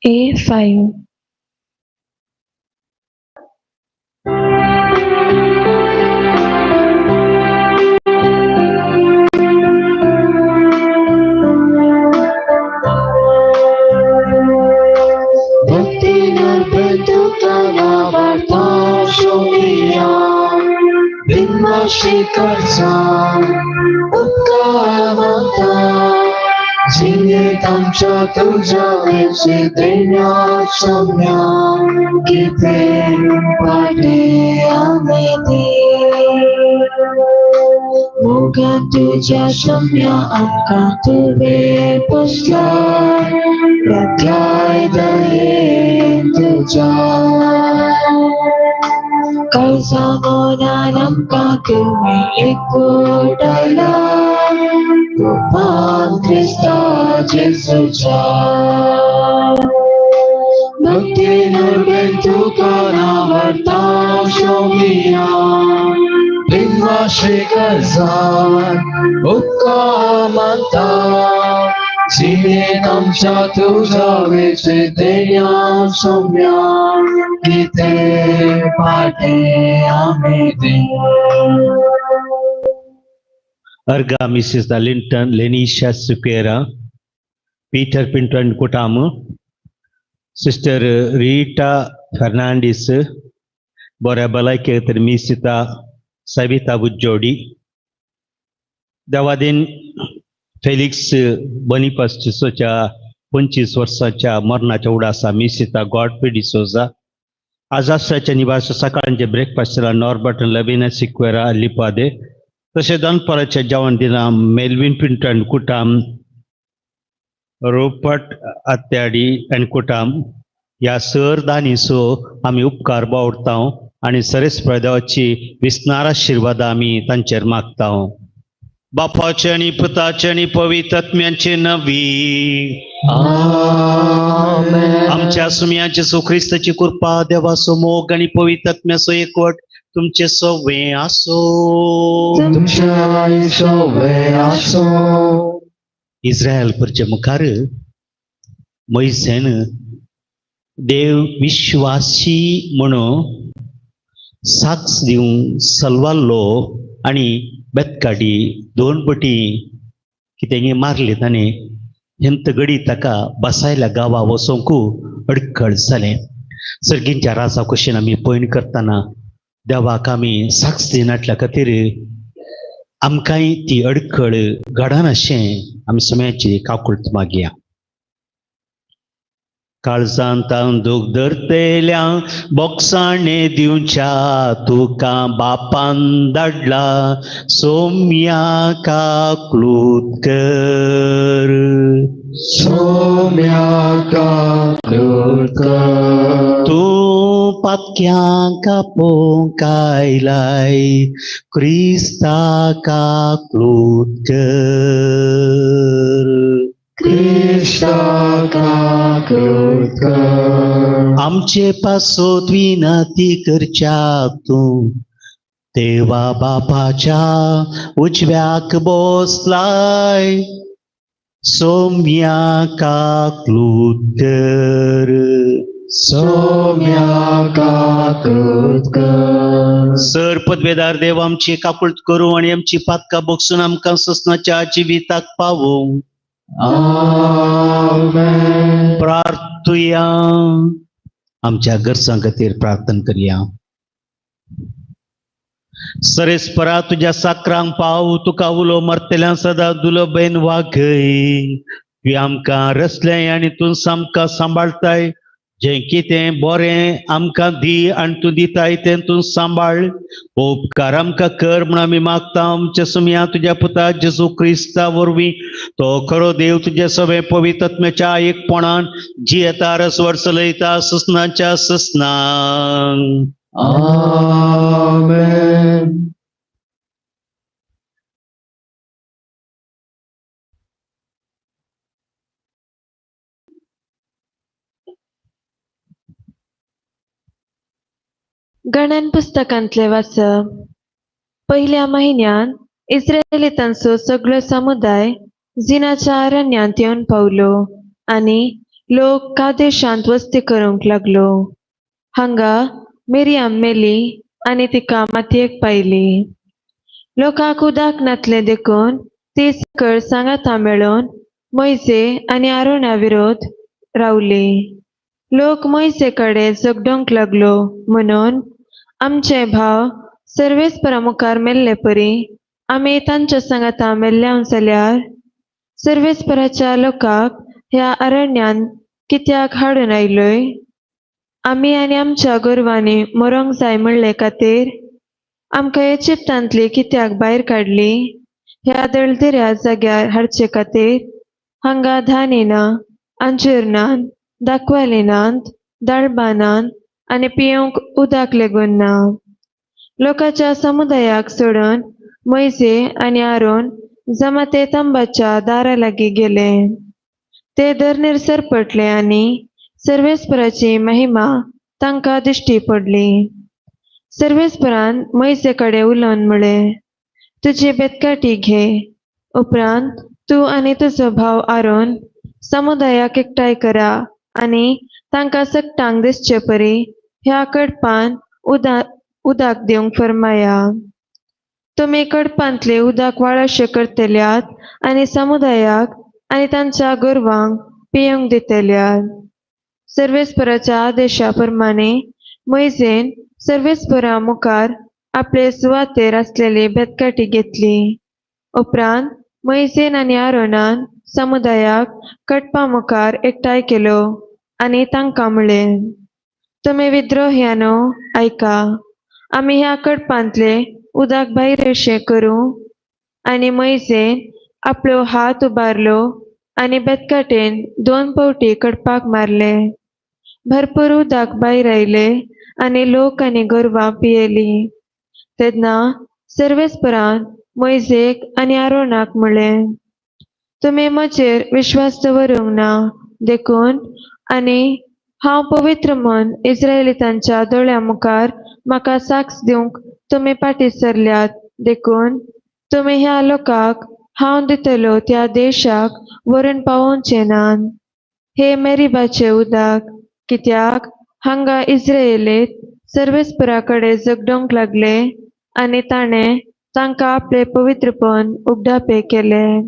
A5. तुझ्या शम्या आमकां तुवें पोसला राखलाय दयेन तुज्या काळजा मनान आमकां तुवें एकवटायला कृपान क्रिस्ता जेजूच्या भक्तीन उर्बेन तुका नांवाडटा शोमिया Arga Mrs. Linton Lenisha Sequeira, Peter Pinto and Kutamu, Sister Rita Fernandez, बऱ्या भलायके तर मिसिता सविता बुज्जोडी, देवादीन फेलिक्स बनिपास चिसोच्या 25 वर्साच्या मरणाच्या उडासा मिसिता गॉडफ्री डिसोजा, आजास्त्राच्या निवास सकाळचे ब्रेकफास्टला नॉर्बर्ट लबिना सिक्वेरा लिपादे, तशें दनपाराच्या जेवण दिना मेल्विन पिंटो आनी कुटाम, रोपट आत्याडी आनी कुटाम ह्या सर दानीसो आमी उपकार बावडता आनी सरेस्पर देवाची विस्नार आशिर्वाद आमी तांचेर मागता. बापाचे आनी पुताचे आनी पवित्र आत्म्याचे नवी आमच्या सुम्याचे सुख्रिस्ताची कृपा, देवाचो मोग आनी पवित्र आत्म्याचो एकवट तुमचे सवे आसो. तुमच्या सवे आसो. इस्रायल परचे मुखार मोयसेन देव विश्वासी म्हणून साक्ष दिवंक सलवाल्लो आनी बेतकाडी दोन पटी कितें मारली ताणें हेंत गडी ताका बसायल्या गांवा वचोंक अडखळ जालें. सर्गींच्या राजा कुशीन आमी पयण करतना देवाक आमी साक्ष दिनातल्या खातीर आमकांय ती अडखळ घडनाशें आमी समयाची काकुळट मागया. काळजांत दूख धरतेल्या बोक्साणे दिवच्या तुका बापान धाडला सोम्या काकलूत कर, सोम्या काकलूत कर, तूं पातक्यांक आपोवंक आयलाय क्रिस्ता काकलूत कर, क्रिस्ता काकलूत कर, आमचे पासत विनंती करच्याक तूं देवा बापाच्या उजव्याक बसलाय सोम्या काकलूत कर, सोम्या काकलूत कर. सर पदवेदार देव आमची काकूळट करूं आनी आमची पातकां बगसून आमकां सोसनाच्या जिविताक पावूं. आमेन. प्रार्थुया. आमच्या गरजां खातीर प्रार्थना करया. सरेस्परा तुज्या साकरांक पाव, तुका उलो मरतल्यां सदां दुलबेन वागय. तुवें आमकां रचलें आनी तूं आमकां सांबाळटाय. जें कितें बरें आमकां दी आनी तूं दिताय तें तूं सांबाळ. उपकार आमकां कर म्हूण आमी मागता आमच्या सुमया तुज्या पुता जेजू क्रिस्ता वरवीं. तो खरो देव तुज्या सगळें पवित्र आत्म्याच्या एकपणान जियेता रसवर चलयता ससनाच्या ससनांक. आमेन. गणन पुस्तकांतले वाचप. पयल्या म्हयन्यांत इस्रायलितांचो सगळो समुदाय जिनाच्या अरण्यांत येवन पावलो आनी लोक कादेशांत वस्ती करूंक लागलो. हांगा मिरयाम मेली आनी तिका मातयेक पायली. लोकांक उदक नातलें देखून ती सकळ सांगाता मेळोवन मोयजे आनी आरोना विरोध रावली. लोक मोयजे कडेन झगडूंक लागलो म्हणून आमचे भाव सर्वेस्परा मुखार मेल्ले परी आमी तांच्या सांगाता मेल्ल्या जाल्यार सर्वेस्पराच्या लोकांक ह्या अरण्यांत कित्याक हाडून आयलोय? आमी आनी आमच्या गोरवांनी मरोंक जाय म्हणले खातीर आमकां इजिप्तांतली कित्याक भायर काडली? ह्या दळदिऱ्या जाग्यार हाडचे खातीर हांगा धान्य ना, अंजीर नात, दाखवाली नात, दाळबां नात आनी पिवंक उदक लेगून ना. लोकांच्या समुदायाक सोडून मोयजे आनी आरोन जमाते तंबाच्या दारा लागीं गेले. ते धरणीर सरपटले आनी सर्वेस्पराची महिमा तांकां दिश्टी पडली. सर्वेस्परान मोयजे कडेन उलोवन म्हळें, तुजी बेतकाठी घे, उपरांत तूं आनी तुजो भाव आरोन समुदायाक एकठांय करा आनी तांकां सगटांक दिसचे परी ह्या कडपान उदक दिवंक फर्माया. तुमी कडपांतलें उदक वाळशें करतल्यात आनी समुदायाक आनी तांच्या गोरवांक पिवंक दितल्यात. सर्वेस्पराच्या आदेशा प्रमाणे मोयजेन सर्वेस्परा मुखार आपले सुवातेर आसलेली बेतकाठी घेतली. उपरांत मोयजेन आनी आरोनान समुदायाक कडपा मुखार एकठांय केलो आनी तांकां म्हळें, तुमी विद्रोह्यानो आयका, आमी ह्या कडपांतलें उदक भायर अशें करूं. आनी मोयजेन आपलो हात उबारलो आनी बेतकाटेन 2 पावटी कडपाक मारले. भरपूर उदक भायर आयलें आनी लोक आनी गोरवां पियेलीं. तेन्ना सर्वेस्परान मोयजेक आनी आरोनाक म्हळें, तुमी म्हजेर विश्वास दवरूंक ना देखून आनी हांव पवित्र म्हूण इस्रायलितांच्या दोळ्यां मुखार म्हाका साक्ष दिवंक तुमी फाटीं सरल्यात देखून तुमी ह्या लोकांक हांव दितलो त्या देशाक व्हरून पावोवचे नात. हे मेरिबाचें उदक, कित्याक हांगा इस्रायलीत सर्वेस्परा कडेन झगडूंक लागले आनी ताणें तांकां आपलें पवित्रपण उगडापें केलें.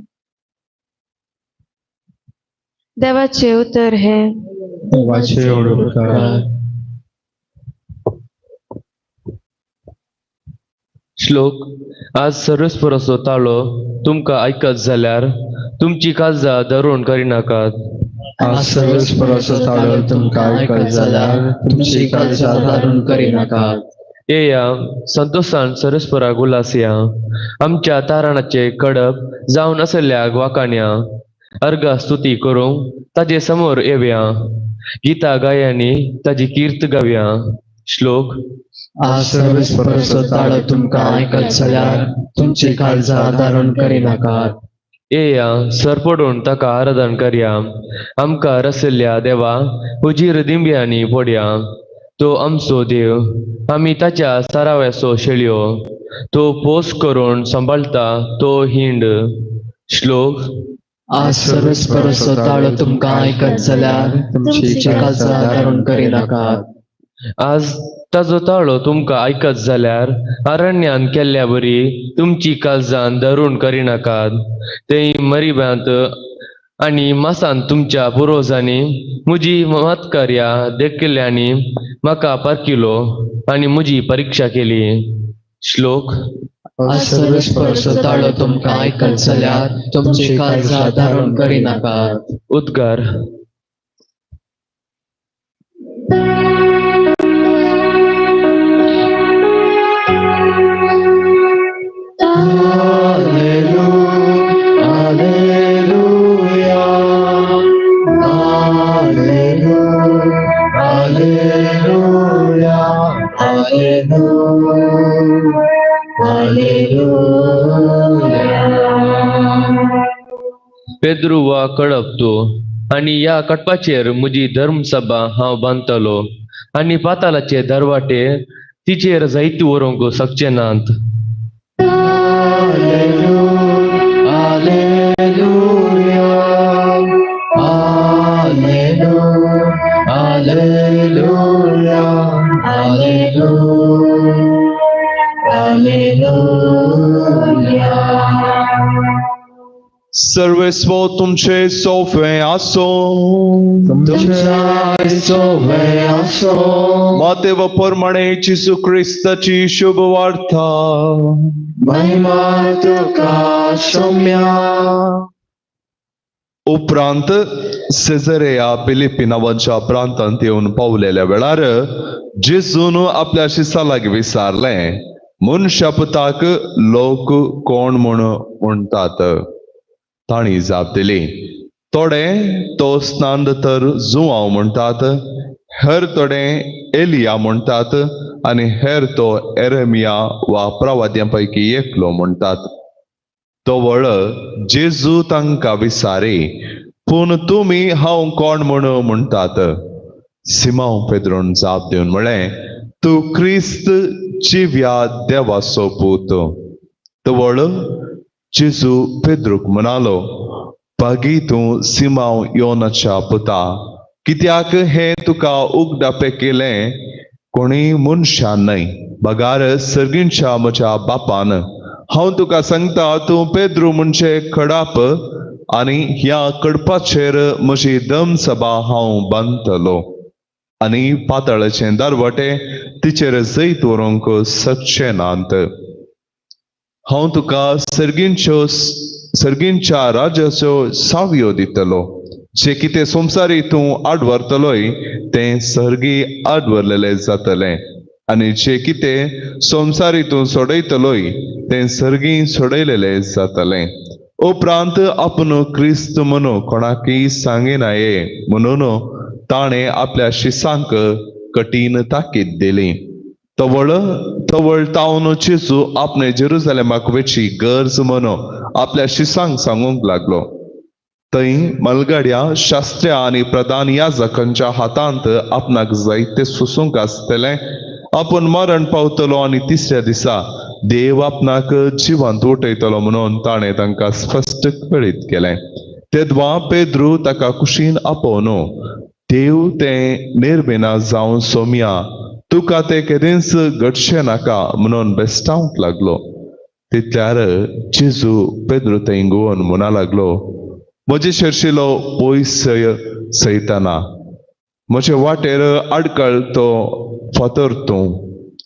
देवाचें उतर हें. देवाचे उपकार. श्लोक. आज सर्वेस्पराचो ताळो तुमकां आयकत जाल्यार तुमची काळजां धरून करिनाकात. आज सर्वेस्पराचो ताळो तुमकां आयकत जाल्यार तुमची काळजां धारून करिनाकात. येया संतोशान सर्वेस्पराक उल्हासया, आमच्या तारणाचे कडप जावन आसल्या वाकाण्या अर्घा स्तुती करूंक ताजे समोर येवया, गीता गायांनी ताजी कीर्त गावया. श्लोक. आज सर्वेस्पराचो ताळो तुमकां आयकत जाल्यार तुमची काळजां धारून करिनाकात. येया सरपडून ताका आराधन करया, आमकां रसल्या देवा हुजीर दिंब्यांनी पडया. तो आमचो देव, आमी ताच्या साराव्याचो शेळयो, तो पोस करून सांबाळटा तो हिंड. श्लोक. आज सर्वेस्पराचो ताळो तुमकां आयकत जाल्यार तुमची काळजां धारून करिनाकात. आज ताजो ताळो तुमकां आयकत जाल्यार अरण्यान केल्ल्या बरी तुमची काळजां धरून करिनाकात. ते मरिब्यांत आनी मासान तुमच्या पुर्वजांनी म्हजी महत्कार्या देखिल्ल्यांनी म्हाका पारखिलो आनी म्हजी परिक्षा केली. श्लोक. आज सर्वेस्पराचो ताळो तुमकां आयकत जाल्यार तुमची काळजां धारून करिनाकात. उद्गार. पेद्रू वा कडप तूं आनी ह्या कडपाचेर म्हजी धर्मसभा हांव बांदतलो आनी पातालाचे दरवाटे तिचेर जायते व्हरूंक शकचे नात. Alleluia, Alleluia, Alleluia, Alleluia, Alleluia. सर्वेस्व तुमचे सोफे आसो. तुमच्या सोवे आसो. मातेव प्रमाणे जेजू क्रिस्ताची शुभ वार्ता. महिमा तुका सोम्या. उपरांत सेझरेया फिलिपी नांवाच्या प्रांतांत येवन पावलेल्या वेळार जेजून आपल्या शिसा लागीं विचारलें, मनशा पुताक लोक कोण म्हूण म्हणटात? तांणी जाप दिली, थोडे तो स्नान तर जुवांव म्हणटात, हेर थोडे एलिया म्हणटात आनी हेर तो एरेमिया वा प्रवाद्यां पैकी एकलो म्हणटात. तवळ जेजू तांकां विचारी, पूण तुमी हांव कोण म्हूण म्हणटात? सिमांव पेद्रून जाप दिवन म्हळें, तूं क्रिस्त जिव्या देवाचो पूत. तवळ जेजू पेद्रूक म्हणालो, भागी तूं सिमांव योनाच्या पुता, कित्याक हें तुका उगडापें केलें कोणीय मनशान न्हय, बगार सर्गींच्या म्हज्या बापान. हांव तुका सांगता, तूं पेद्रू म्हणजे खडाप आनी ह्या कडपाचेर म्हजी दमसभा हांव बांदतलो आनी पातळाचें दरवटे तिचेर जैत व्हरूंक शकचे नात. हांव तुका सर्गींच्यो सर्गींच्या राज्याच्यो सावयो दितलो. जे कितें संवसारी तूं आडवरतलोय तें सर्गी आडवरलेलें जातलें आनी जे कितें संवसारी तूं सोडयतलोय तें सर्गी सोडयलेलें जातलें. उपरांत आपूण क्रिस्त म्हणून कोणाकय सांगिनाये म्हणून ताणें आपल्या शिसांक कठीण ताकीद दिली. तवळ तवळ तावन जेजू आपणे जेरुजलेमाक वचची गरज म्हणून आपल्या शिसांक सांगूंक लागलो. थंय मलगड्या शास्त्र्या आनी प्रधान याजकांच्या हातांत आपणाक जायते सोसूंक आसतलें, आपूण मरण पावतलो आनी तिसऱ्या दिसा देव आपणाक जिवांत उठयतलो म्हणून ताणें तांकां स्पश्ट कळीत केलें. तेदवा पेद्रू ताका कुशीन आपोवन, देव तें निर्मिना जावन सोमया, तुका तें केदेंच घडचें नाका म्हणून बेस्टावंक लागलो. तितल्यार जेजू पेद्रू थंय गोवन म्हणा लागलो, म्हजे शेरशिलो पयस सयतना, म्हजे वाटेर आडकळ तो फातर तूं,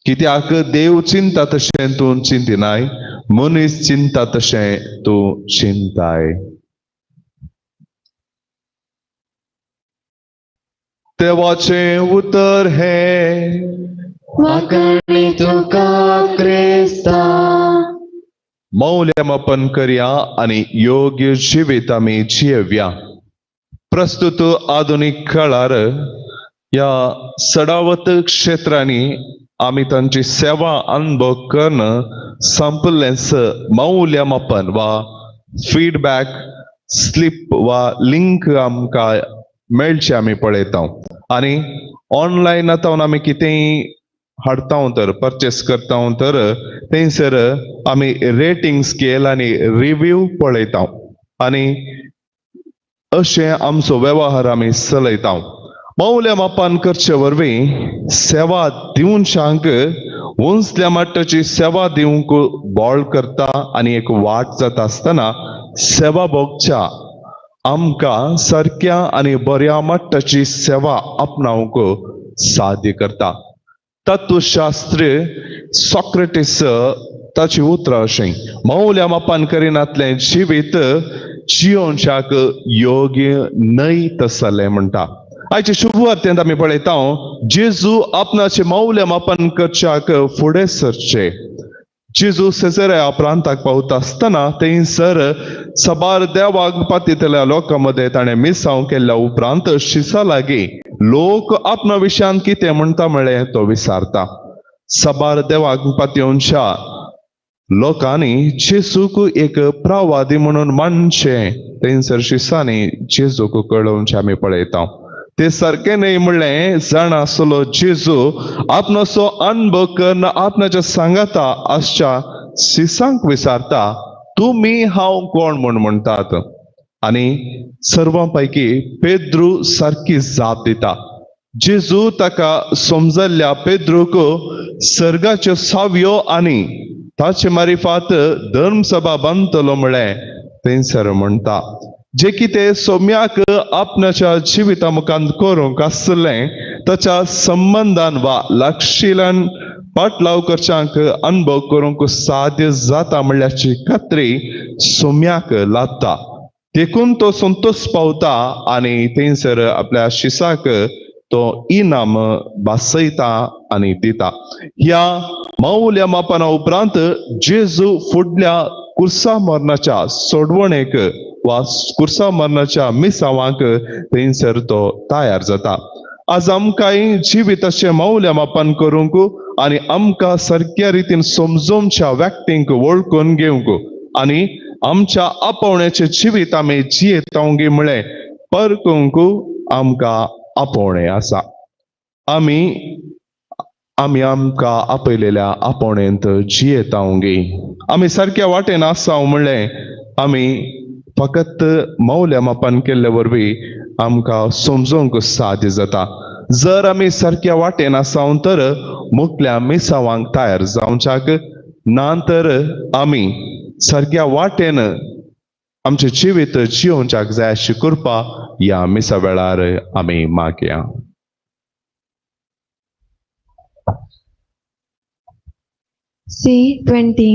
कित्याक देव चिंता तशें तूं चिंतिनाय, मनीस चिंता तशें तूं चिंताय. देवाचें उतर हें. वाखाणी तुका क्रिस्ता. मौल्यमापन करया आनी योग्य जिवीत आमी जियेवया. प्रस्तुत आधुनीक काळार ह्या सडावत क्षेत्रांनी आमी तांची सेवा अनुभव करून संपल्लेंच मौल्यमापन वा फिडबॅक स्लिप वा लिंक आमकां मेळचे आमी पळयता आनी ऑनलायन आतां आमी कितेंय हाडता तर परचेस करता तर थंयसर आमी रेटींग स्केल आनी रिव्यू पळयता आनी अशें आमचो वेव्हार आमी चलयता. मौल्यमापन करचे वरवीं सेवा दिवच्याक उंचल्या मट्टाची सेवा दिवंक बळ करता आनी एक वाट जाता आसतना सेवा भोगच्या आमकां सारक्या आनी बऱ्या मट्टाची सेवा आपणावंक साध्य करता. तत्वशास्त्र सॉक्रेटिस ताची उतरां अशीं, मौल्यमापन करिनातलें जिवीत जियोवच्याक योग्य न्हय तसलें म्हणटा. आयचे शुभवार्तेंत आमी पळयता जेजू आपणाचें मौल्यमापन करच्याक फुडें सरचे. जेजू सेजऱ्या प्रांताक पावता आसतना थंयसर साबार देवाक पातितल्या लोकां मदें ताणें मिसांव केल्ल्या उपरांत शिसा लागीं लोक आपणा विशयान कितें म्हणटा म्हळें तो विचारता. साबार देवाक पातयेवच्या लोकांनी जेजूक एक प्रवादी म्हणून मानचें थंयसर शिसांनी जेजूक कळोवचें आमी पळयता. ते सारकें न्हय म्हणलें जाणा आसलो जेजू आपणाचो अनुभव करून आपणाच्या सांगाता आसच्या शिसांक विचारता, तुमी हांव कोण म्हूण म्हणटात? आनी सर्वां पैकी पेद्रू सारकी जाप दिता, जेजू ताका समजल्ल्या पेद्रूक सर्गाच्यो सावयो आनी ताचे मारिफात धर्मसभा बांदतलो म्हळें थंयसर म्हणटा. जे कितें सोम्याक आपणाच्या जिविता मुखार करूंक आसलें ताच्या संबंदान वा लागशिल्यान पाटलाव करच्यांक अनुभव करूंक साध्य जाता म्हणल्याची खात्री सोम्याक लाभता. देखून तो संतोष पावता आनी थंयसर आपल्या शिसाक तो इनाम भासयता आनी दिता. ह्या मौल्या मापना उपरांत जेजू फुडल्या कुर्सा मरणाच्या सोडवणेक वा कुर्सा मरणाच्या मिसावांक थंयसर तो तयार जाता. आज आमकांय जिविताचें मौल्या मापन करूंक आनी आमकां सारक्या रितीन समजोवच्या व्यक्तींक वळखून घेवंक आनी आमच्या आपोवण्याचें जिवीत आमी जियेता म्हळें परकूंक आमकां आपोवणें आसा. आमी आमी आमकां आपयलेल्या आपोवणेंत जियेता. आमी सारक्या वाटेन आसा म्हणलें आमी फकत मौल्या मापान केल्ले वरवीं आमकां समजूंक साध्य जाता. जर आमी सारक्या वाटेन आसा तर मुखल्या मिसावांक तयार जावच्याक ना तर आमी सारक्या वाटेन आमचें जिवीत जियोवच्याक जाय अशी कृपा ह्या मिसा वेळार आमी मागया. C20.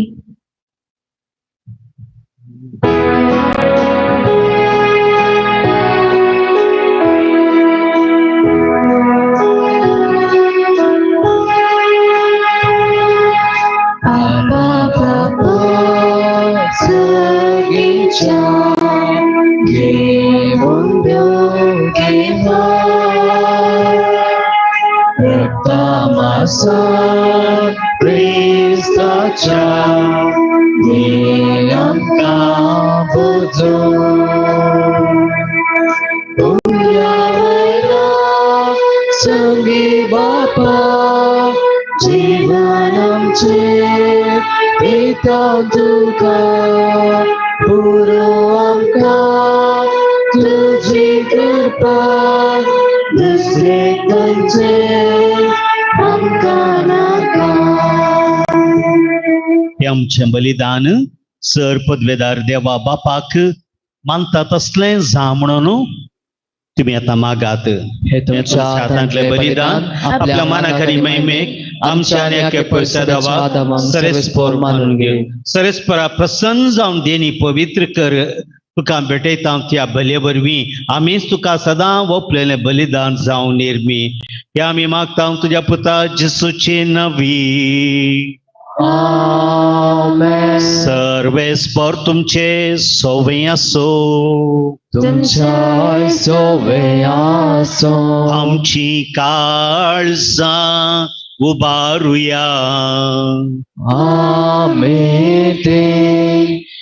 आमचें बलिदान सर पदवेदार देवा बापाक मानता तसलें जा म्हणून तुमी आतां मागात. हे तुमच्या हातांतलें बलिदान आपल्या मनाखाली महिमेक आमच्या आनी एके पयशादावा सरेस्पोर मानून घे. सरेस्परा प्रसन्न जावन देणी पवित्र कर. तुका भेटयता त्या बले वरवीं आमीच तुका सदां वपलेलें बलिदान जावन निर्मी. ह्या आमी मागता तुज्या पुता जेसूची नवी. आमेन. सर्वेस्पर तुमचे सोवे आसो. तुमच्या सोवे आसो. आमची काळजां उबारुया. आमी ते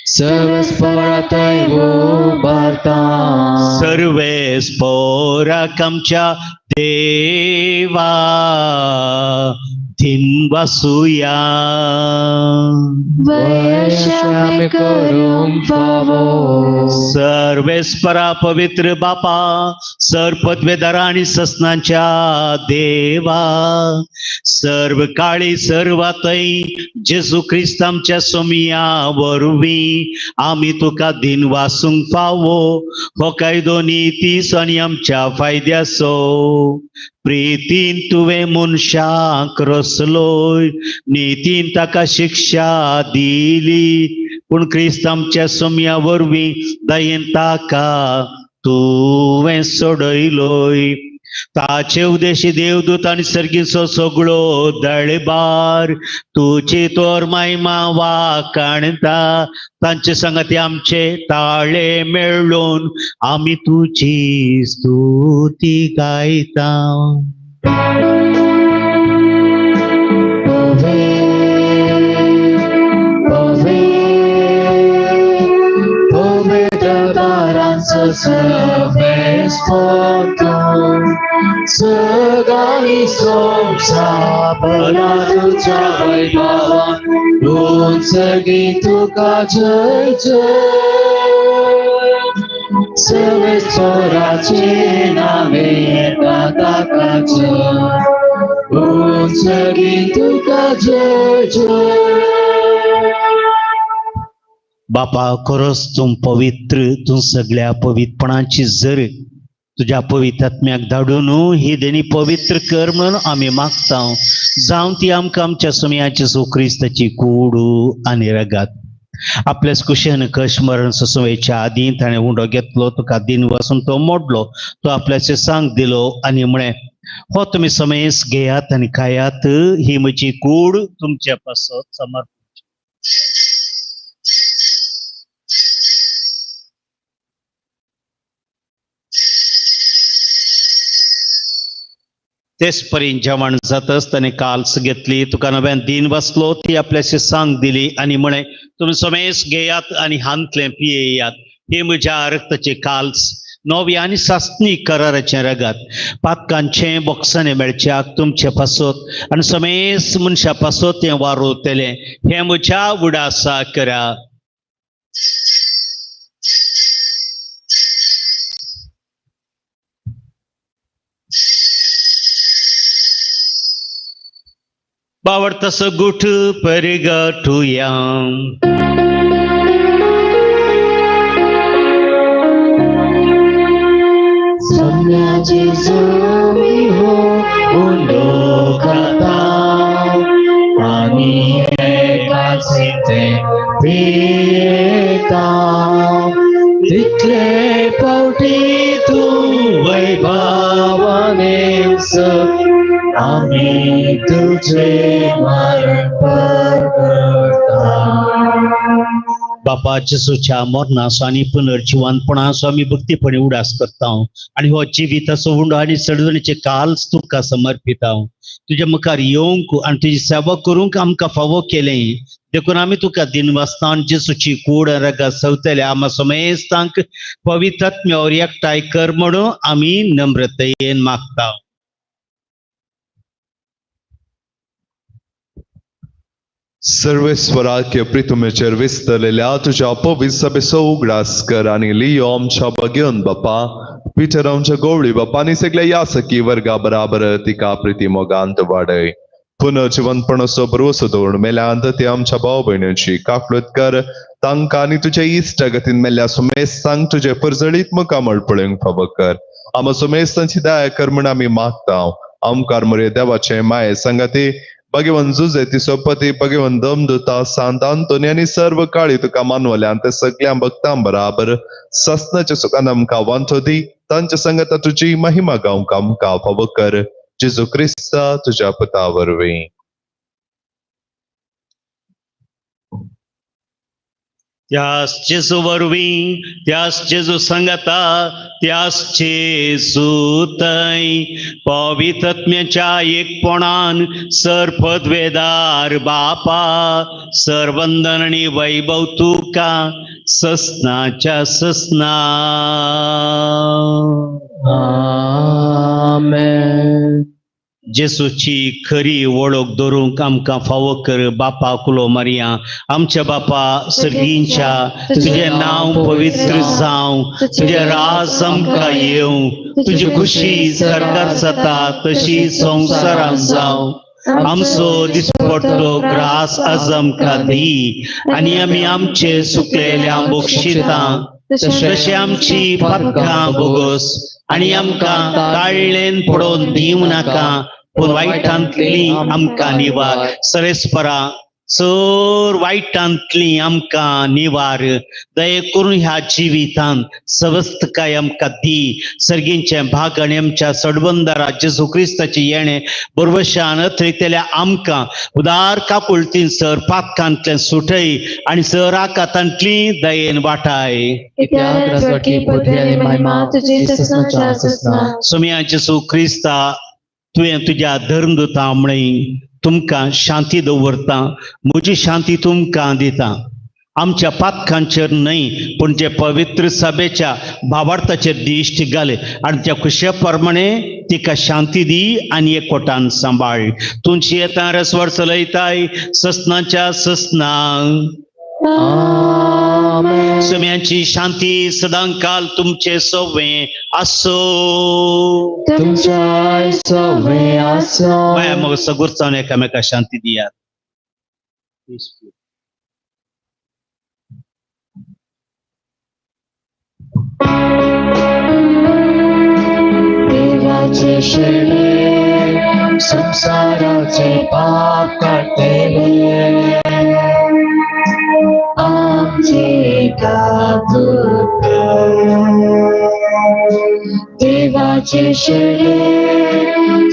सर्वेस्परातय उबारता. सर्वेस्पराक आमच्या देवा धिनवासुया. वयशामे करूंक फावो. सर्वेस्परा पवित्र बापा सर पदवेदारा आनी ससनांच्या देवा सर्व काळी सर्वातय जेजू क्रिस्त आमच्या सोमिया वरवीं आमी तुका दिनवासूंक फावो. हो कायदो नितीस आनी आमच्या फायद्याचो. प्रितीन तुवें मनशाक रसलोय नितीन ताका शिक्षा दिली पूण क्रिस्त आमच्या सोम्या वरवीं दयेन ताका तुवें सोडयलोय. ताचे उदेशी देवदूत आनी सर्गीचो सगळो दळबार तुजी तोर मायमा वाकाणता. तांचे संगती आमचे ताळे मेळून आमी तुजी स्तुती गायता. सगाई सोमसा बला तुझ्या वैभवा उंचगी तुका जय जय. सर्वेस्पराचे नावे येता तुका जय, उंचगी तुका जय जय. बापा खरोच तूं पवित्र, तूं सगळ्या पवित्रपणाची जर तुज्या पवित्र आत्म्याक धाडून ही देणी पवित्र कर म्हणून आमी मागता. जावं ती आमकां आमच्या सुमयाची जेजू क्रिस्ताची कूड आनी रगात. आपल्याच कुशेन कश मरण सोसोवच्या आदीं ताणें उंडो घेतलो, तुका दिन वसून तो मोडलो, तो आपल्याचे सांग दिलो आनी म्हळें, हो तुमी समेस घेयात आनी खायात, ही म्हजी कूड तुमच्या पासत समर्पण. तेच परीन जेवण जातच ताणें काल्स घेतली, तुका नव्यान दिन बसलो, ती आपल्याशी सांग दिली आनी म्हळें, तुमी समेस घेयात आनी हांतलें पियेयात, ही म्हज्या रक्ताची काल्स, नवी आनी सासणी कराराचें रगात, पातकांचें बोक्साणें मेळच्याक तुमचे पासत आनी समेस मनशा पासत तें वारोवतलें, हें म्हज्या उडासा करा. बावडतसो गुठ परगटुया. सम्या जेजू मी हो उंडो खाता आनी एकाचे ते पियेता, तितले पावटी तूं वैभवाने आमी तुझे मरण परगटा. बापा जेजूच्या मरणाचो आनी पुनर्जिवनपणाचो आमी भक्तीपणे उडास करता आनी हो जिविताचो उंडो आनी चडवणीचे काल्स तुमकां समर्पिता. तुज्या मुखार येवंक आनी तुजी सेवा करूंक आमकां फावो केलें देखून आमी तुका दिनवासता आनी जेजूची कूड रगात सवतले आमा समेस्तांक पवित्र आत्म्यावर एकठांय कर म्हणून आमी नम्रतेन मागता. सर्वेस्वराक्य प्रितुमेचेर विस्तरलेल्या तुज्या पवित्र सभेचो उगडास कर आनी लियो आमच्या बगेवन बापा, पिटर आमच्या गवळी बापा आनी सगळ्या यासकी वर्गा बराबर तिका प्रिती मोगांत वाडय. पुनर्जिवनपणाचो भरवसो दवरून मेल्यांत ते आमच्या भाव भयणींची काकळूत कर, तांकां आनी तुज्या इश्टागतीन मेल्ल्या सुमेस्तांक तुजे परजळीत मुखामळ पळोवंक फावो कर. आमकां सुमेस्तांची दया कर म्हूण आमी मागता. आमकार मोरे देवाचे माये सांगाती भगवान जुजे ती सोपती भगवान दमदुता सांत आंतोनी आनी सर्व काळी तुका मानवल्या ते सगळ्या भक्तां बराबर ससनाच्या सुखान आमकां वांटो दी, तांच्या संगता तुजी महिमा गावंक आमकां फावो कर. जेजू क्रिस्ता तुज्या पुता वरवीं. त्यास जेजू वरवीं, त्यास जेजू संगता, त्यास जेजू थंय पवित्र आत्म्याच्या एकपणान सर पदवेदार बापा, सरवंदन आनी वैभव तुका ससनाच्या ससना. आमेन. जेजूची खरी वळख धरूंक आमकां फावो कर. बापा कुलो मारया. आमच्या बापा सर्गींच्या, तुजें नांव पवित्र जावं, तुजें राज आमकां येवं, तुजी खुशी सरकार जाता तशी संवसारांत जावं. आमचो दिसपडटो ग्रास आज आमकां दी आनी आमी आमचे सुकलेल्या बक्षितां तशें आमची पातकां बोगस आनी आमकां ताळ्ळेन पडोवन दिवं नाका, पूण वायटांतली आमकां निवार. सरेस्परा सर वायटांतली आमकां निवार. दये करून ह्या जिवितांत सवस्तकाय आमकां दी. सर्गींचें भाग आनी आमच्या सडबंदारा जेजू क्रिस्ताचें येणें बरवशान अथरितल्या आमकां उदार काकुळतीन सर पातकांतल्यान सुटय आनी सर आकातांतली दयेन वाटाय. सोम्या जेजू क्रिस्ता, तुवें तुज्या धर्मदूता म्हळें तुमकां शांती दवरता, म्हजी शांती तुमकां दिता. आमच्या पातकांचेर न्हय पूण जे पवित्र सभेच्या भावार्थाचेर दिश्ट घाले आनी त्या खुशे प्रमाणे तिका शांती दी आनी एकवटान सांबाळ. तुमची येता रसवर चलयताय ससनाच्या ससना. सम्यांची शांती सदांकाल तुमचे सवे आसो. तुमच्या सवे आसा. माया मग सगुरचावन एकामेका शांती दियात. देवाचे शेळे संसाराचे पाप काडटले, आमचे काबूत कर. देवाचे शेळे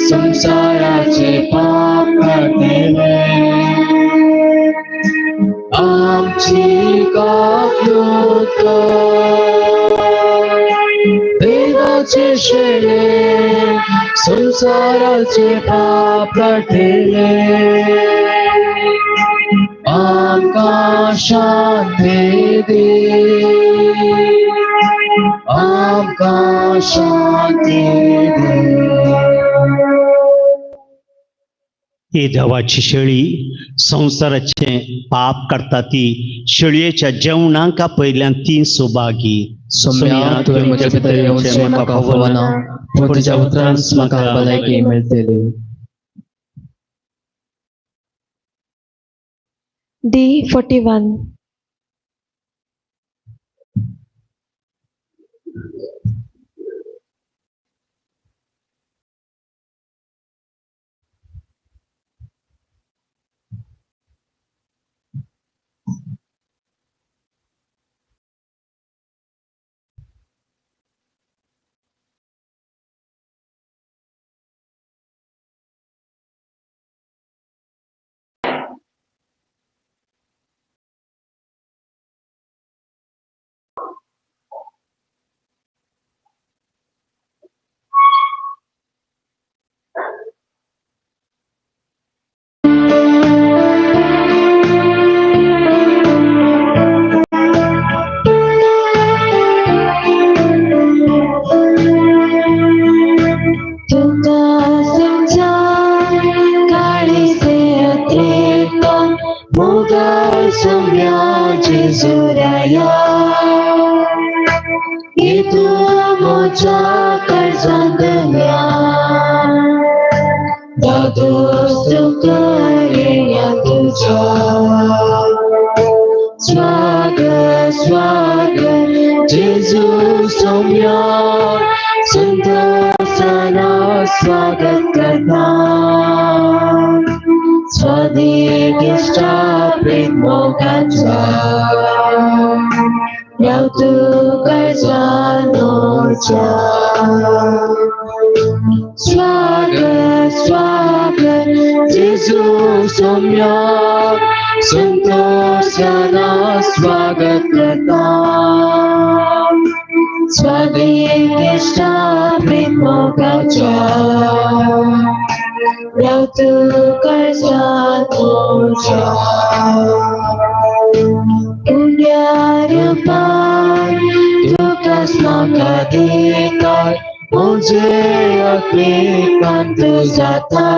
संसाराचे पाप काडटले, आमची काबूत कर. देवाचे शेळे संसाराचे पाप काडटले, आमकां शांती दी, आमकां शांती दी. ही देवाची शेळी संवसाराचें पाप काडटा ती शेळयेच्या जेवणाक आपयल्यान ती सुभागी. सोम्या, तुवें म्हज्या भितर येवचें म्हाका फावना, पूण तुज्या उतरांच म्हाका भलायकी मेळटली. D 41. तुका संसार काळीसे अत्रेक मोगाळ सोम्या जेजुराया, येतू म्हज्या काळजांतल्या दादोस तुका तुझ्या. स्वागत स्वागत जेजू सोम्या, संतोषाना स्वागत करता, स्वादिष्ट प्रेम मोगाचा राव तूं काळजानोच्या. स्वागत स्वागत जेजू सोम्या, संतोषाना स्वागत करता, स्वादिष्ट प्रेम मोगाचा राव तूं काळजानोच्या. पुण्यारुपान तुकाच म्हाका दिता, म्हजे आत्मिकांत जाता,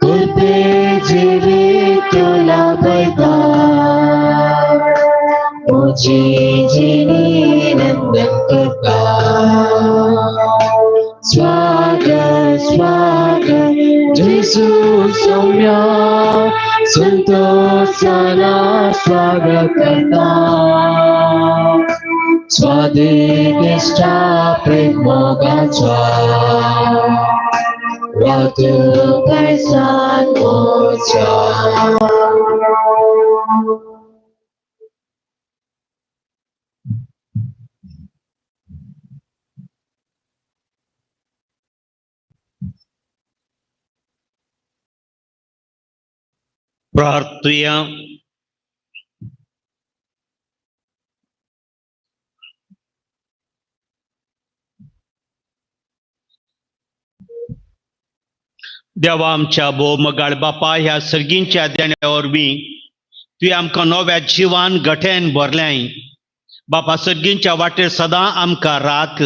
कृपे जिवीत लाभयता, म्हजी जिणी नंदन करता. स्वागत स्वागत जेजू सोम्या, संतोषाना स्वागत करता, स्वादिष्ट प्रेम मोगाचा राव तूं काळजानोच्या. प्रार्थुया. देवा आमच्या भोव मगाळ बापा, ह्या सर्गींच्या देण्या वरवीं तुवें आमकां नव्या जिवान गठेन भरल्याय. बापा, सर्गींच्या वाटेर सदां आमकां राख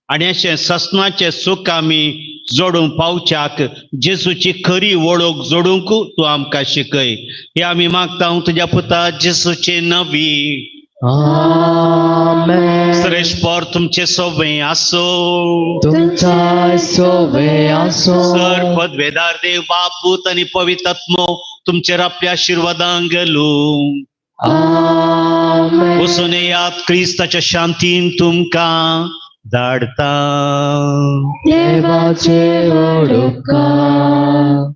आनी अशें ससनाचें सूख आमी जोडूंक पावच्याक जेजूची खरी वळख जोडूंक तूं आमकां शिकय. हे आमी मागता तुज्या पुता जेजूचे नवी. आमेन. सरेश्वर तुमचे सोबे आसो. तुमच्या सोबे आसो. सर पदवेदार देव बापूत आणि पवित्रात्मो तुमचेर आपल्या आशिर्वादान गेलो. आमेन. वचून येयात, क्रिस्ताच्या शांतीन तुमकां धाडता. देवाचे उपकार.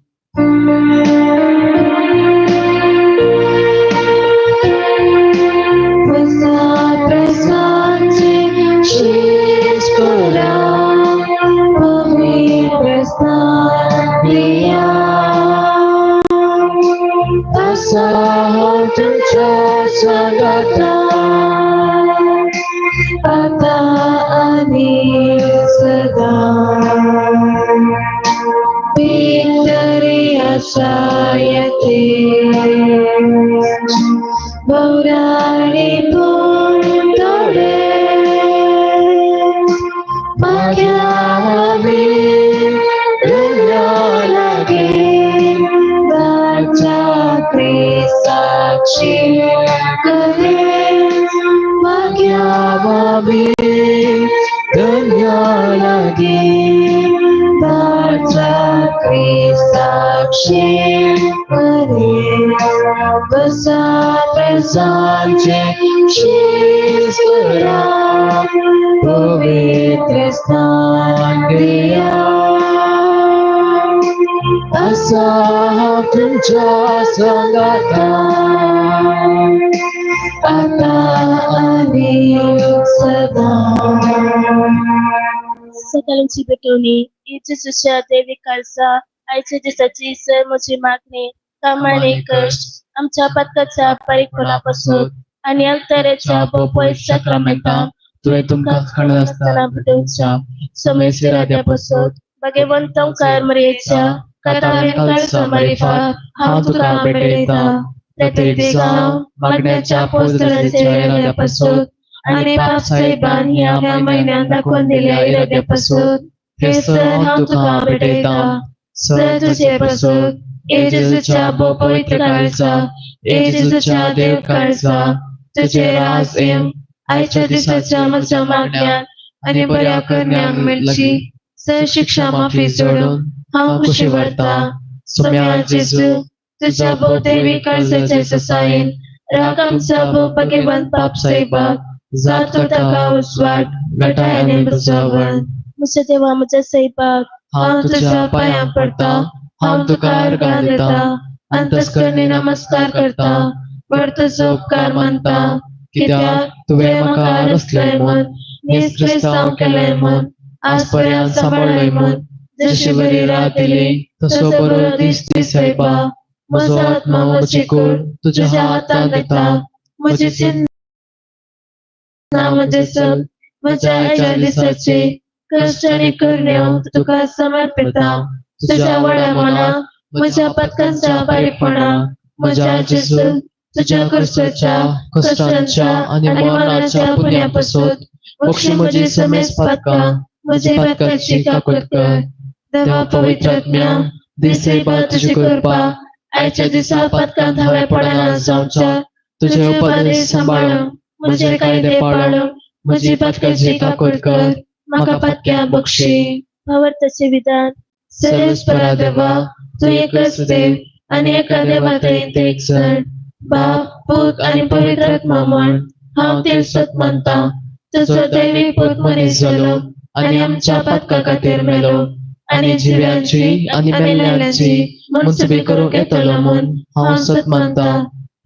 प्रसादाचे शीस करा, पवित्र स्थान दिया. असा हांव तुमच्या सांगाता, आता आनी सदा. Victory आसायते बौराणी पूण थोडे माग्या लागे दाच्या क्रिस्ताची करे माग्या धन्य लागे दाच्या क्रिस्ताक्षी करे. बसा प्रसांचे शीस करा, पवित्र स्थान दिया. असा हांव तुमच्या सांगाता, आता आनी सदा. सकाळची भेटवणी. जेजूच्या देवी काळजा, आयच्या दिसाची सर म्हजी मागणी, कामां आनी कश्ट आमच्या पातकाच्या पारीकपणापासून आनी अल्तरेच्या भोपय साक्रामेंतां तुवें तुमकां कळना आसतना भेटोवच्या समेस्वराद्या पासून भाग्यवंत ओंकार मरियेच्या कातावेन काळजा मारिफात हांव तुका भेटयतां. प्रत्येक जावं मागण्याच्या पोजराच्या इराद्या पासून आनी पाप साहेबान ह्या म्हयन्यान दाखोवन दिल्या इराद्या पासून हे सर हांव तुका भेटयतां. सर तुजे पासून ए जेजूच्या भोव पवित्र काळजा, ए जेजूच्या देव काळजा, तुझे राज येवं. आयच्या दिसाच्या म्हज्या मागण्यान आनी बऱ्या करण्यांक मेळची सर शिक्षा माफी जोडून हांव खुशी व्हरता. सोम्या जेजू, तुझ्या भोव देवी काळजाच्या ससायेन राग आमचा भोव भाग्यवंत पाप साहेबाक जातो ताका उजवाड घटाय आनी बुजावण. म्हज्या देवा, म्हज्या सायबाक, हांव तुज्या पांयां पडटा, हांव तुका अर्गां दिता, अंतस्करणी नमस्कार करता, बरो उपकार मानता, कित्याक तुवें म्हाका रचलय म्हूण, नीज क्रिस्तांव केलें म्हूण, आज पर्यंत सांबाळ्ळय म्हूण, जशी बरी रात दिली तसो बरो दीस दी सायबा. म्हजो आत्मा, म्हजी कूड तुज्या हातांत दिता. म्हजी चिंतना, म्हजें सग म्हज्या आयच्या दिसाचे कश्ट आनी करण्यो तुका समर्पिता. तुझ्या व्हडा मनाक म्हज्या पातकांच्या बारीकपणा म्हज्या जेजू तुझ्या क्रिस्ताच्या कश्टांच्या आनी मरणाच्या पुण्या पासून बक्षी म्हजी समेस पातकां, म्हजी पातकाची काकूट कर. देवा पवित्र आत्म्या, दी सायबा तुजी कृपा. आयच्या दिसा पातकांत हांवें पडना जावच्या तुझे तुजे उपदेश उपदेश सांबाळूंक, सांबाळूंक, म्हजे कायदे पाळूंक म्हजी पातकाची काकूट कर. म्हाका पातक्या बक्षी. भावार्थाचे विधान. सर्वेस्परा देवा, तूं एकच देव आनी एका देवा तरेन एक जण बाप, पूत आनी पवित्र आत्मा म्हण हांव ते सत मानता. तुजो दैवीक पूत मनीस जालो आनी आमच्या पातका खातीर मेलो आनी जिव्यांची आनी मेल्ल्यांची मुनसबी करूंक येतलो म्हूण हांव सत मानता.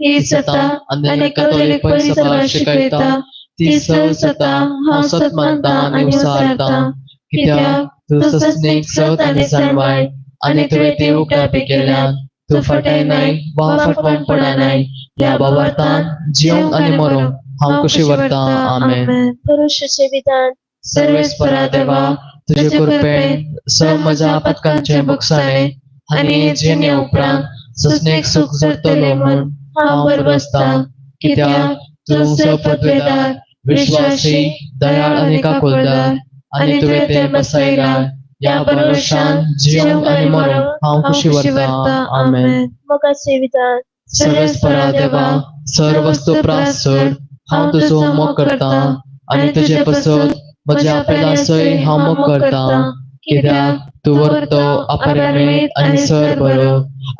ही सता आनी आनी कॅथोलिक कॅथोलिक परिसभा परिसभा शिकयता शिकयता ती ती सव सव सता सता हांव हांव सत सत मानता मानता आनी आनी उसारता. उसारता. कित्याक कित्याक तूं तूं सस्नीक सस्नीक सत सत आनी आनी जाणवाय जाणवाय आनी आनी तुवें तुवें ती ती उगडापी उगडापी केल्यान केल्यान तूं तूं फटयनाय फटयनाय वा वा फटवण फटवण पडनाय. पडनाय. ह्या ह्या भावार्थान भावार्थान जिवंक जिवंक आनी आनी मरूंक मरूंक हांव हांव खुशी खुशी व्हरता. व्हरता. आमेन. आमेन. भरोशाचें विधान. सर्वेस्परा देवा, तुजे तुजे कृपेन कृपेन सव म्हज्या म्हज्या पातकांचें पातकांचें भोगसाणें भोगसाणें आनी आनी जिणे जिणे उपरांत उपरांत सस्नीक सस्नीक सूख सूख जोडटलो जोडटलो म्हूण म्हूण हांव हांव भरवसतां. भरवसतां. कित्याक कित्याक तूं तूं सपदवेदार, सपदवेदार, विश्वासी, विश्वासी, दयाळ दयाळ आनी आनी काकुळदार काकुळदार आनी आनी तुवें तुवें तें तें बसयलां. बसयलां. ह्या ह्या भरवशान भरवशान जिवंक जिवंक आनी आनी मरूंक मरूंक हांव हांव खुशी खुशी व्हरता. व्हरता. आमेन. आमेन. मोगाचें विधान. सर्वेस्परा देवा, सर वस्तू प्रास सोड हांव तुजो मोग करतां आनी तुजे पासत म्हज्या पेलासय हांव मोग करतां, कित्याक तूं व्हरतो अपरिमेत आनी सर बरो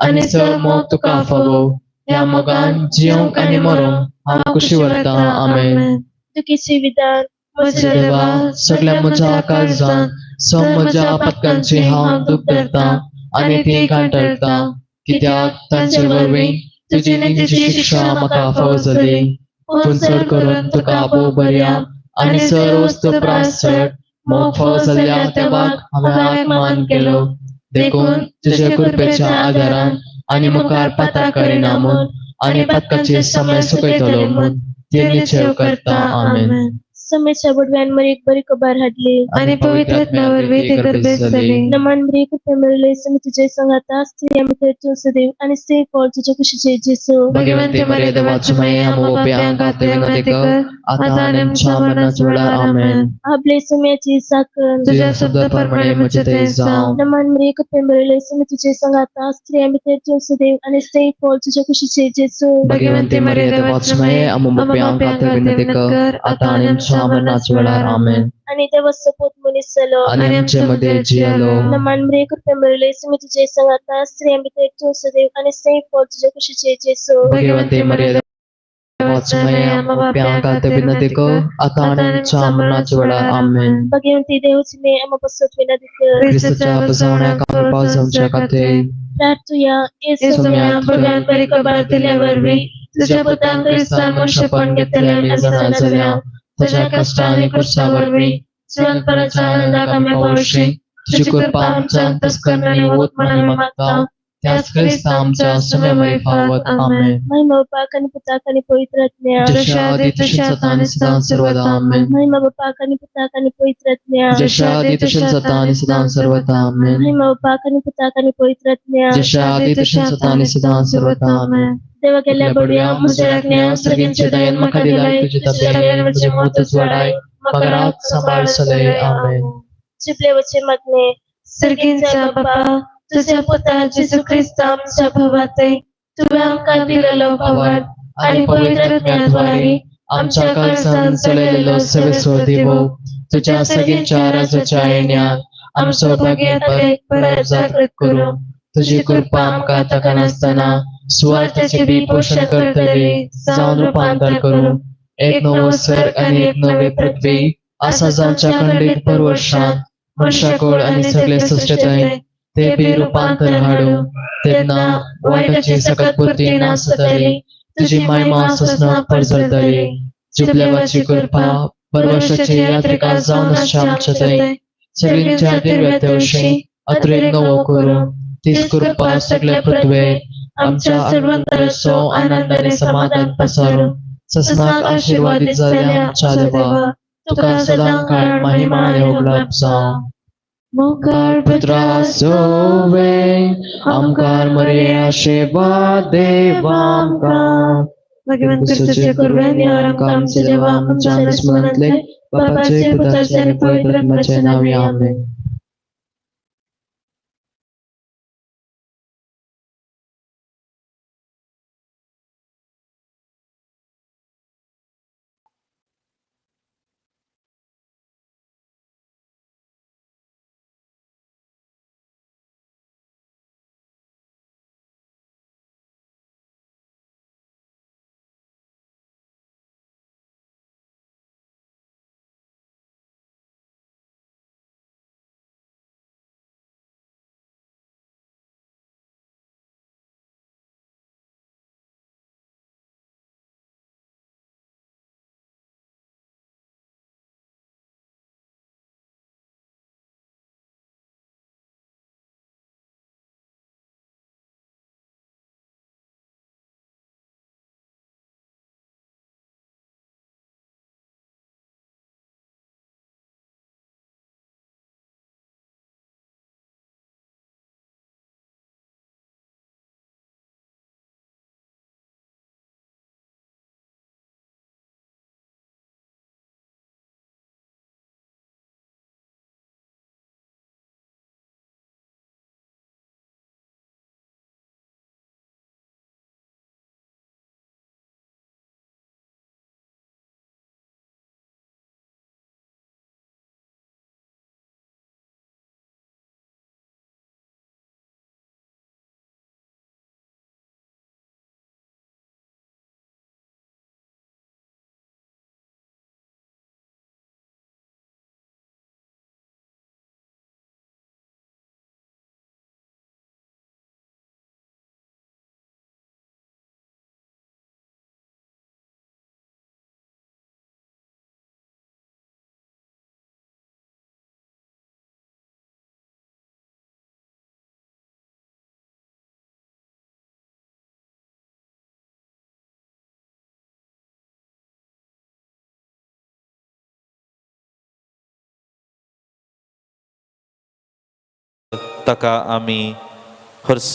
आनी सर मोग तुका फावो. ह्या मोगान जियोंक आनी मरोंक हांव खुशी व्हरतां. आमेन. दुखीचे विधान. म्हज्या देवा, सगळ्या म्हज्या काळजान सम म्हज्या पत्कांची हांव दूख धरतां आनी ती कांटळटां, कित्याक तांचे वरवीं तुजी नितीची शिक्षा म्हाका फावो जाली. पूण चड करून तुका भोव बऱ्या आनी सर वस्तू प्रास चड मोग फावो जाल्ल्या देवाक हांवें आत्मान केलो. देखून तुज्या कृपेच्या आदारान आनी मुखार पाताक करिना म्हूण आनी पातकाची समय सुकयतलो म्हूण ते निश्चय करता. आमेन. समेच्या बुडव्यान मरीक बरी खबर हाडली आनी पवित्र आत्म्या वरवीं ती गर्भेत जाली. नमन मरिये, कृपा मेळ्ळी, स्वामी तुझे संगाता, स्त्रियां भितर तूं सदैव आनी स्त्री फळ तुज्या कुशीचे जेजू. भगवंते मरिया देवाची माये, आमकां पाप्यांक खातीर विनंती कर, आतां आनी आमच्या मरणाच्या वेळार. आमेन. आपले सुम्याची साखर. तुझ्या शब्दा प्रमाणे म्हजें तें जावं. नमन मरिये, कृपा मेळ्ळी, स्वामी तुझे संगाता, स्त्रियां भितर तूं सदैव आनी स्त्री फळ तुज्या कुशीचे जेजू. भगवंते मरिया देवाची माये, आमकां पाप्यांक खातीर विनंती कर, आतां आनी आमच्या मरणाच्या वेळार. आमेन. आनी देवाचो पूत मनीस जालो आनी आमचे मदें जियेलो. नमन मरिये, कृपा मेळ्ळी, स्वामी तुझे संगाता, स्त्रियां भितर तूं सदैव आनी स्त्री फळ तुज्या कुशीचे जेजू. भगवंते मरिया देवाची माये, आमकां पाप्यांक खातीर विनंती कर, आतां आनी आमच्या मरणाच्या वेळार. आमेन. भगवंती देवची मे आमकां पासत विनंती कर. क्रिस्ताच्या बसवण्याक आमी पावस जावच्या खातीर. प्रार्थुया. येसू सोम्या, बुडव्यान बरी खबर दिल्या वरवीं तुझ्या पुतान क्रिस्तान मनुष्यपण घेतलें आमी जाणा जाल्या, तुज्या कश्टां आनी क्रुसा वरवीं जिवनपणाच्या आनंदाक आमी पावशी. तुजी कृपा आमच्या अंतस्करणांनी ओत म्हण आमी मागता, त्याच क्रिस्ता आमच्या सुम्या फावत. आमेन. महिमा बापाक आनी पुताक आनी पवित्र आत्म्या. जशा आदी तशेंच आतां आनी सदां सर्वदा. आमेन. महिमा बापाक आनी पुताक आनी पवित्र आत्म्या. जशा आदी तशेंच आतां आनी सदां सर्वदा. आमेन. महिमा बापाक आनी पुताक आनी पवित्र आत्म्या. जशा आदी तशेंच आतां आनी सदां सर्वदा. आमेन. देवा गेल्या बडव्या म्हज्या राज्ञा, सर्गींचे दयेन म्हाका दिलाय, तुजे ताब्यान म्हजें मोतच वाडाय, म्हाका रात सांबाळ सलय. आमेन. जिबले वचे मागणे. सर्गींच्या बापा, तुझ्या पुता जेजू क्रिस्ता आमच्या भावातय तुवें आमकां दिलेलो भावार्थ आनी पवित्र आत्म्याद्वारे आमच्या काळजान चलयलेलो सवेसो दिवो, तुज्या सगळ्यांच्या राजाच्या येण्यान आमचो भाग्य परत जागृत करूं. तुजी कृपा आमकां ताका नासतना सुवार्थाचे बी पोशण करतली जावन रुपांतर करूं. एक नवो स्वर्ग आनी एक नवी पृथ्वी आसा जावच्या खंडीत परवर्शांत मनशाकोळ आनी सगळे सृश्टताय ते बी रुपांतर हाडूं. तेन्ना वायटाची सकत बुद्धी नासतली, तुजी महिमा सोसणाक परजळतली. जुबलेवाची कृपा परवशाची यात्रिका जावन आसच्या आमच्या थंय सगळींच्या दिव्यतेवशीं अत्रेक नवो करूं. तीच कृपा सगळ्या पृथ्वेर आमच्या सर्वांतरसो आनंद आनी समाधान पसारून ससनाक आशीर्वादीत जाल्ल्या आमच्या देवा, तुका सदां काळ महिमा आनी उगडाप जावं. मुखार पुत्रा सोवे आमकार मरे आशीर्वाद देवा आमकां. भगवंत क्रिस्ताच्या कृपेन यावर आमकां आमच्या देवा आमच्या स्मरणांतले बापाचे पुताचे आनी पवित्र आत्म्याचे नांवे. आमेन. ताका आमी हर्स.